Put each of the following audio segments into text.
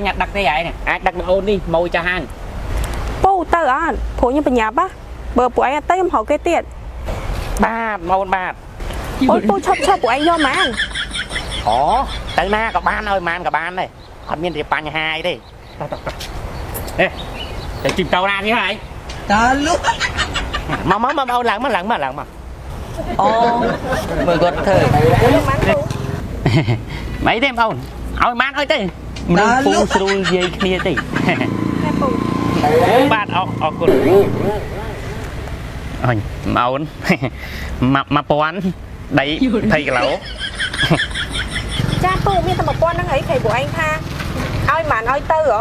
ញអត់ដឹកទេឯងអាចដឹកមកអូននេះម៉ួយចាស់ហាង ពូទៅអត់ព្រោះខ្ញុំប្រញាប់ហ៎បើពួកឯងអត់ទៅខ្ញុំរកគេទៀត បាទម៉ូនបាទ អូយពូឈប់ឈប់ពួកឯងយកម៉ាន អូទៅណាក៏បានឲ្យម៉ានក៏បានដែរអត់មានជាបញ្ហាអីទេតោះតោះតោះអេទៅជីមតោណានេះហើយ តើលុះ មកមកមកអូនឡើងមកឡើងមកឡើងមក អូមើលគាត់ធ្វើ យកម៉ានពូ មិនទេបងអូនឲ្យម៉ានឲ្យទៅមនុស្សពូស្រួលនិយាយគ្នាទេ ណែពូ បាទអរគុណអញម៉អូនមកពាន់ដី20គីឡូ ចាពូមានតែ1000ហ្នឹងអីខៃពួកឯងថាឲ្យម៉ានឲ្យទៅហ៎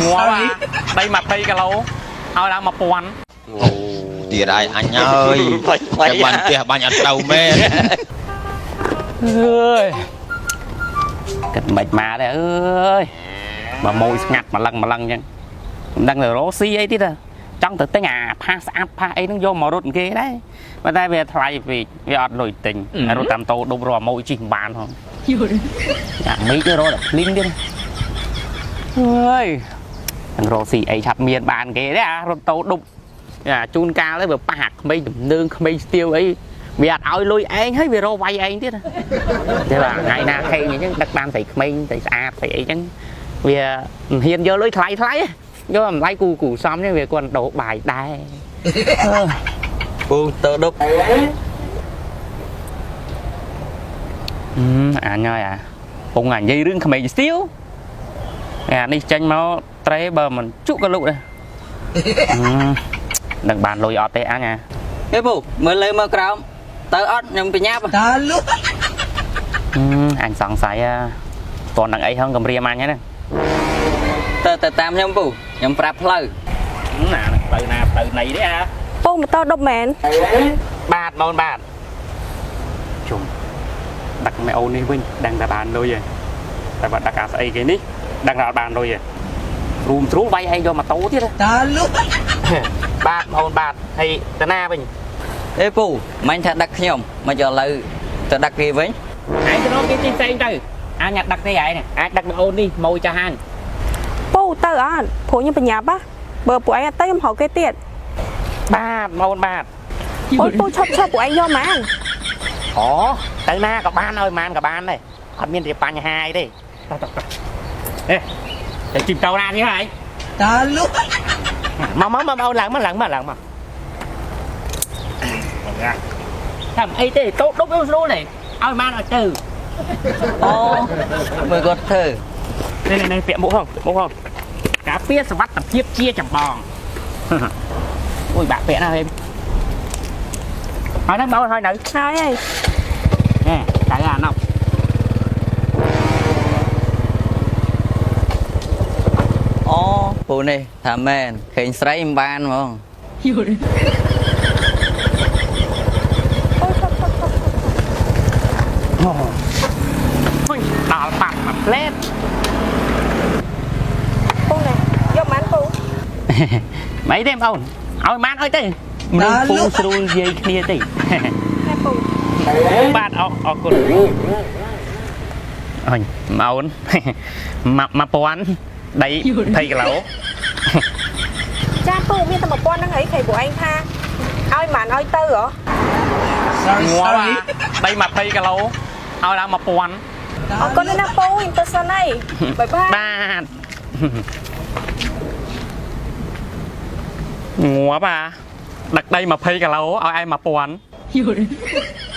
ងាប់ដី20គីឡូឲ្យឡើង1000 ទៀតហើយអញអើយតែបាញ់ផ្ទះបាញ់អត់ត្រូវមែន អើយគិតមិនមកដែរអើយបើម៉ួយស្ងាត់ម្លឹងម្លឹងអញ្ចឹងមិនដឹងទៅរកស៊ីអីទៀតចង់ទៅទិញអាផាសស្អាប់ផាសអីហ្នឹងយកមករត់គេដែរប៉ុន្តែវាថ្លៃពេកវាអត់លុយទិញរត់តាមតោដប់រកម៉ួយជិះមិនបានផងអាមីទៅរកតែភ្លីងទៀតអើយនឹងរកស៊ីអីឆាប់មានបានគេទេអារត់តោដប់អាជូនកាលទៅវាប៉ះអាក្មេងទំនើងក្មេងស្ទាវអីវាអត់ឲ្យលុយឯងហើយវារកវាយឯងទៀតទេបាទថ្ងៃណាខេងអញ្ចឹងដឹកបានស្រីក្មេងស្រីស្អាតស្រីអីចឹងវាមិនហ៊ានយកលុយថ្លៃថ្លៃយកតម្លៃគូគូសំចឹងវាគាត់ដោបាយដែរ ពូទៅដប់ អញហើយអាពងអានិយាយរឿងក្មេងស្ទាវអានេះចេញមកត្រេបើមិនជក់ក៏លុកដែរនឹងបានលុយអត់ទេអញអា ហេពូមើលលើមើលក្រោមទៅអត់ខ្ញុំប្រញាប់តើលុះ អញសង្ស័យតន់នឹងអីហងកំរាមអញហ្នឹង ទៅទៅតាមខ្ញុំពូខ្ញុំប្រាប់ផ្លូវ ណាផ្លូវណាផ្លូវណីទេអា ពូម៉ូតូដប់មែន បាទបងបាទជុំដឹកម៉ែអូននេះវិញដឹងតែបានលុយហើយតែបើដឹកអាស្អីគេនេះដឹងតែអត់បានលុយហើយរួមស្រួលវាយឯងយកម៉ូតូទៀត តើលុះ បាទបងអូនបាទហើយតាណាវិញ អេពូមិញថាដឹកខ្ញុំមកយកឥឡូវទៅដឹកគេវិញ ឯងទៅរកគេជិះផ្សេងទៅអញអត់ដឹកទេឯងអាចដឹកម៉ែអូននេះម៉ួយចាស់ហាង ពូទៅអត់ព្រោះខ្ញុំប្រញាប់ហ៎បើពួកឯងអត់ទៅខ្ញុំរកគេទៀត បាទបងអូនបាទ អូយពូឈប់ឈប់ពួកឯងយកម៉ាន អូទៅណាក៏បានឲ្យម៉ានក៏បានដែរអត់មានជាបញ្ហាអីទេតោះតោះតោះអេទៅជីមតោណានេះហើយ តើលុះ មកមកមកអូនឡើងមកឡើងមកឡើងមកធ្វើអីទេតោដប់វាស្រួលទេឲ្យម៉ានឲ្យទៅ អូមើលគាត់ធ្វើ នេះនេះពាក់មុខហងមុខហងការពារសវត្ថភាពជាចម្បងអូយបាក់ពាក់ណាស់ហេហើយហ្នឹងបងហើយនៅ ហើយហើយ ហេតែអាណប់ អូពូនេះថាមែនឃើញស្រីមិនបានហ្មង ពូឈប់ឈប់ឈប់ អូយដល់បាត់មួយផ្លែត ពូណែយកម៉ានពូ មិនទេបងអូនឲ្យម៉ានឲ្យទៅមនុស្សពូស្រួលនិយាយគ្នាទេ ណែពូ បាទអរគុណអញម៉អូនមក1000ដី20គីឡូ ចាពូមានតែ1000ហ្នឹងអីខៃពួកឯងថាឲ្យម៉ានឲ្យទៅហ៎ ងាប់ដី20គីឡូឲ្យឡើង1000 អរគុណណាស់ពូខ្ញុំទៅសិនហើយបាយបាយ បាទងាប់អាដឹកដី20គីឡូឲ្យឯង1000